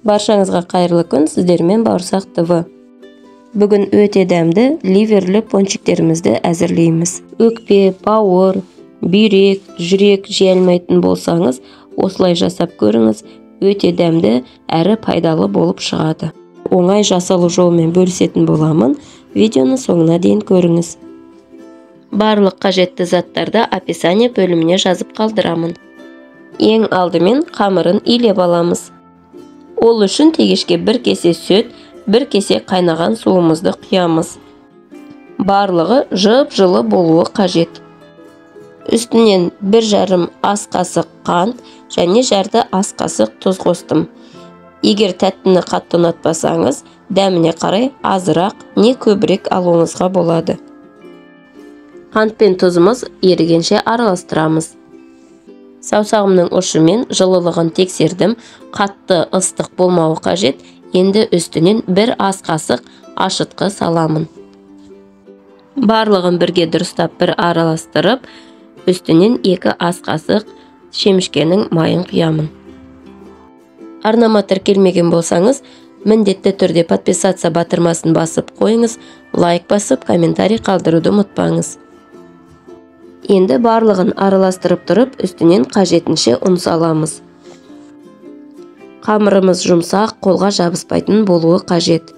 Баршаңызға қайырлы күн, сіздермен Бауырсақ ТВ. Бүгін өте дәмді ливерлі пончиктерімізді әзірлейміз. Өкпе, бауыр, бүйрек, жүрек жей алмайтын болсаңыз, осылай жасап көріңіз, өте дәмді әрі пайдалы болып шығады. Оңай жасалу жолымен бөлісетін боламын. Видеоны соңына дейін көріңіз. Барлық қажетті заттарды описание бөліміне жазып қалдырамын. Ең алдымен қамырын илеп аламыз. Ол үшін тегешке 1 кесе сүт, 1 кесе қайнаған суымызды құямыз. Барлығы жып-жылы болуы қажет. Үстінен 1,5 ас қасық қант және жарты ас қасық тұз қостым. Егер тәттіні қатты ұнатпасаңыз, дәміне қарай азырақ не көбірек алуыңызға болады. Қант пен тұзымыз ерігенше араластырамыз. Саусағымның ұшымен жылылығын тексердім. Қатты ыстық болмауы қажет. Енді үстінен 1 ас қасық ашытқы саламын. Барлығын бірге дұрыстап бір араластырып, үстінен 2 ас қасық шемішкенің майын құямын. Арнама тіркелмеген болсаңыз, міндетті түрде подписаться батырмасын басып қойыңыз, лайк басып, комментарий қалдыруды ұмытпаңыз. Енді барлығын араластырып тұрып, үстінен қажетінше ұн саламыз. Қамырымыз жұмсақ, қолға жабыспайтын болуы қажет.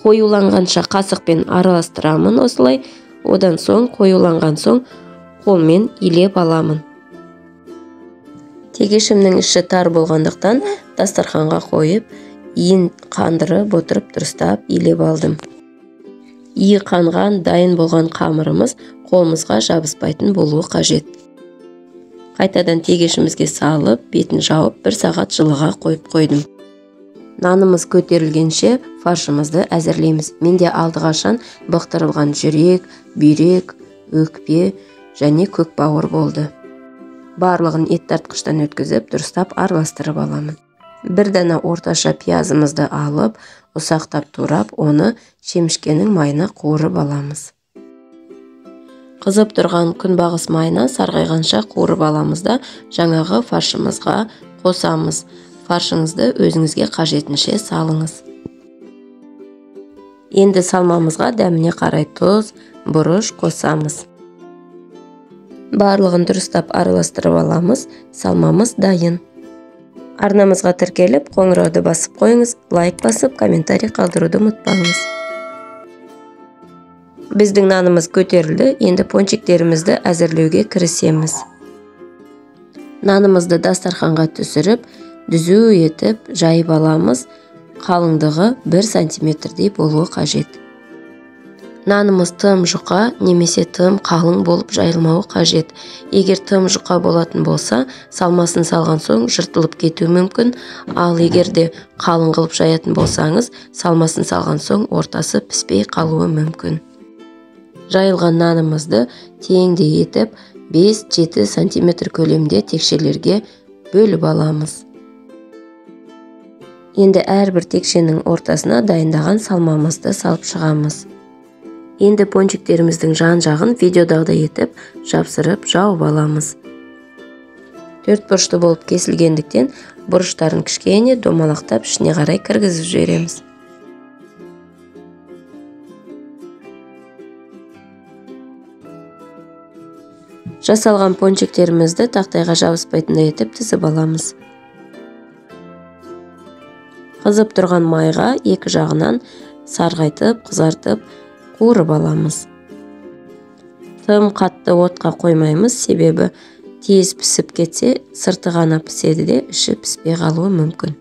Қоюланғанша қасықпен араластырамын осылай, одан соң қоюланған соң қолмен илеп аламын. Тегешімнің іші тар болғандықтан дастарханға қойып, иін қандырып отырып дұрыстап илеп алдым. Иі қанған, дайын болған қамырымыз қолымызға жабыспайтын болуы қажет. Қайтадан тегешімізге салып, бетін жауып, 1 сағат жылыға қойып қойдым. Нанымыз көтерілгенше фаршымызды әзірлейміз. Менде алдығашан бұқтырылған жүрек, бүйрек, өкпе және көк бауыр болды. Барлығын ет тартқыштан өткізіп, дұрыстап араластырып аламын. 1 дана орташа пиязымызды алып, ұсақтап турап, оны шемішкенің майына қуырып аламыз. Қызып тұрған күнбағыс майына сарғайғанша қуырып аламыз да, жаңағы фаршымызға қосамыз. Фаршыңызды өзіңізге қажетінше салыңыз. Енді салмамызға дәміне қарай тұз, бұрыш қосамыз. Барлығын дұрыстап араластырып аламыз. Салмамыз дайын. Арнамызға тіркеліп, қоңырауды басып қойыңыз, лайк басып, комментарий қалдыруды ұмытпаңыз. Біздің нанымыз көтерілді, енді пончиктерімізді әзірлеуге кірісеміз. Нанымызды дастарханға түсіріп, түзу етіп жайып аламыз. Қалыңдығы 1 сантиметрдей болуы қажет. Нанымыз тым жұқа немесе тым қалың болып жайылмауы қажет. Егер тым жұқа болатын болса, салмасын салған соң жыртылып кетуі мүмкін. Ал егер де қалың қылып жаятын болсаңыз, салмасын салған соң ортасы піспей қалуы мүмкін. Жайылған нанымызды теңдей етіп 5-7 сантиметр көлемде текшелерге бөліп аламыз. Енді әрбір текшенің ортасына дайындаған салмамызды салып шығамыз. Енді пончиктеріміздің жан-жағын видеодағыдай етіп жапсырып жауып аламыз. 4 бұрышты болып кесілгендіктен бұрыштарын кішкене домалақтап ішіне қарай кіргізіп жібереміз. Жасалған пончиктерімізді тақтайға жабыспайтындай етіп тізіп аламыз. Қызып тұрған майға екі жағынан сарғайтып, қызартып қуырып аламыз. Тым қатты отқа қоймаймыз, себебі тез пісіп кетсе, сырты ғана піседі де, іші піспей қалуы мүмкін.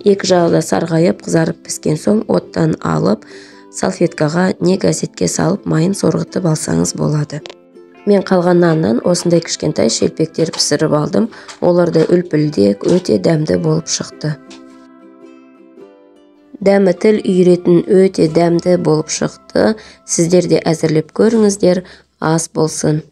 Екі жағы да сарғайып, қызарып піскен соң оттан алып, салфеткаға не газетке салып майын сорғытып алсаңыз болады. Мен қалған наннан осындай кішкентай шелпектер пісіріп алдым. Олар да үлпілдек, өте дәмді болып шықты. Дәмі тіл үйіретін өте дәмді болып шықты. Сіздер де әзірлеп көріңіздер. Ас болсын.